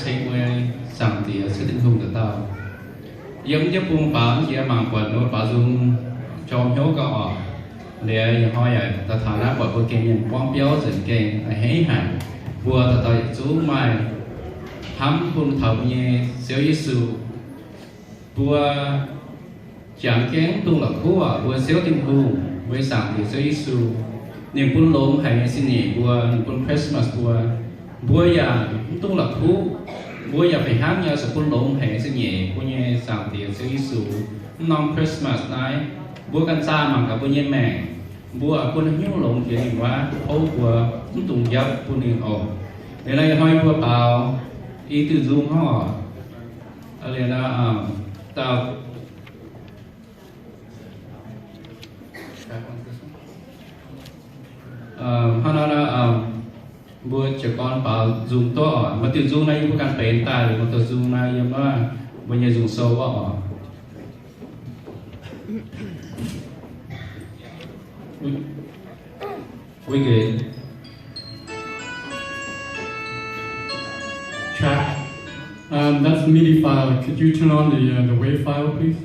ceng meih Zaangc Diex Ziouv Tin-Hungh nduqc dauh. Yiem jienv bung baaux jiex mangc buatc ninh mbuo baaux nzung jorm hnyouv gauh oc. Liuz ih hnoi yaac daaih taux naaiv buatc mbuo gengh mienh buangv biauv nzengc gengh a'hneiv haic. Mbuo dauh dauh yietc zungv maaih hnamv bun taux mbuo nyei Ziouv Yesu. Mbuo jangx jienv mv dungx la'kuqv aac, mbuo Ziouv Tin-Hungh, mbuo nyei Zaangc Diex Ziouv Yesu, ninh bun longx haic nyei zingh nyeic mbuo, ninh bun Christmas mbuo. Mbuo yaac mv dungx la'kuqv, mbuo yaac fih hnangv nyei zuqc bun longx haic nyei zingh nyeic mbuo nyei Zaangc Diex Ziouv Yesu. Mv norm Christmas naaiv, mbuo ganh zaah mangc gaax mbuo nyei maengc, mbuo bun haaix nyungc longx jiex ninh wuov, tov mbuo mv dungx njapv bun ninh oc. Liuz naaiv ih hnoi mbuo baaux i diuh nzung hnangv oc. Liuz naaiv, dauh hnangv naaiv, mbuo jiez gorn baaux nzung duqv oc. Maaih diuh nzung naaiv yie mbuo ganh benx daaih, maaih diuh nzung naaiv yiem wuov mbuo nyei nzung sou wuov oc. We good. Track. Um, that's MIDI file. Could you turn on the, uh, the WAV file, please?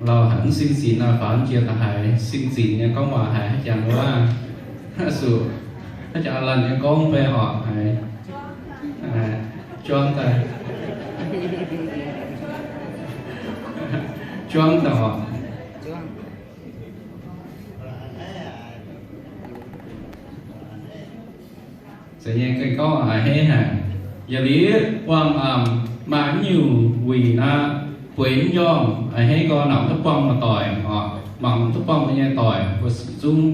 Lauh haic mv sing zinx nor, faaux jiex da'haiz sing zinx nyei gorngv waac haiz haaix jangx wuov, zuqc haaix jangx laanh nyei gorngv fai horpc haiz, juangv daaih, juangv daaih horpc. Zeiz nyei ganh gorngv a'hneiv haic. Yaac liuz buangh maaih mv nyungc wuic naaiv, bueix mv njormh, a'hneiv gorngv mangc duqv buangh muoz-doic oc, mangc duqv buangh mbuo nyei doic, mbuo zungv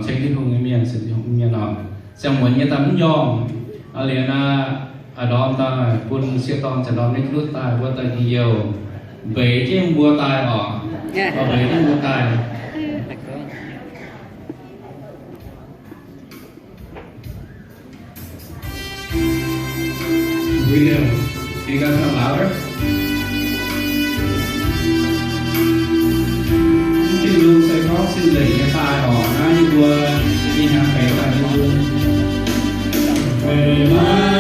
ceng Tin-Hungh nyei mienh, ceng Tin-Hungh nyei mienh oc. Ziangh muonz nyei daaih mv njormh, liuz naaiv a'ndorm daaih bun sieqv dorn ziouc ndorm nyei lutv daaih, mbuo daaih njien-youh mbeix jienv mbuo daaih oc, mbeix jienv mbuo daaih. We know. Can you guys come louder? Mv diuh nzung se gorngv Singx Lingc nyei daaih oc. Naaiv yie mbuo ih hnyangx benx daaih nyei nzung.